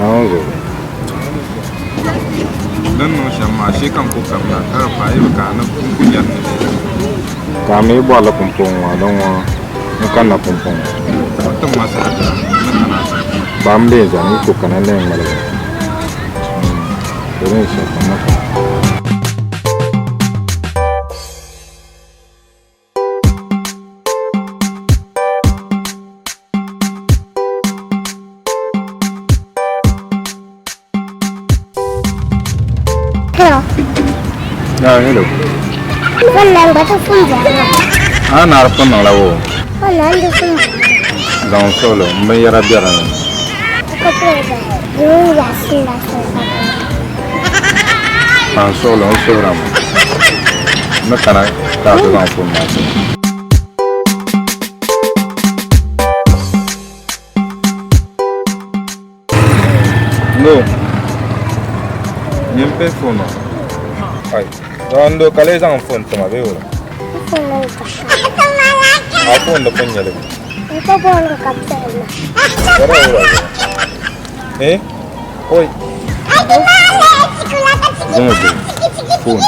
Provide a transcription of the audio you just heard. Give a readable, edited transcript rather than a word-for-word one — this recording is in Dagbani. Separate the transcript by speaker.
Speaker 1: Naawuni zuɣu.
Speaker 2: Din niŋ shɛm maa, shee ka n ku kabina ka di paai yi bi kana ni n ku nyari ni bee?
Speaker 1: Ka a mi yi bɔrili pumpɔŋɔ maa, din ŋɔ n kanna pumpɔŋɔ.
Speaker 2: O tim ma saha dira, n ni kana a sani.
Speaker 1: Ba m bee zani, yi ku kana n lee ŋmaligi. Di ni shɛm ka n ni kana.
Speaker 3: Hello.
Speaker 1: Ah, hello.
Speaker 3: Phone nan gba ti fun bɔri maa.
Speaker 1: A na di pun niŋla wo.
Speaker 3: Phone nan di fun bɔri.
Speaker 1: Zaŋ suɣulo n binyɛra bɛ di ni.
Speaker 3: Ka pili ba domin yaɣisim la soli ka bɔri.
Speaker 1: Ka n suɣulo n suhura mi. N ni kana ka a ti zaŋ phone maa ti ma.
Speaker 2: No. Nyini pay phone maa.
Speaker 1: Ai, zaŋ ndo ka lee zaŋ phone ti ma bee wula?
Speaker 3: Phone maa ka
Speaker 1: A phone di pun nyɛli.
Speaker 3: N ka booni ka piɛli ma.
Speaker 1: Wara wula. Eh? Oi. Zaŋ o bihi. Phone.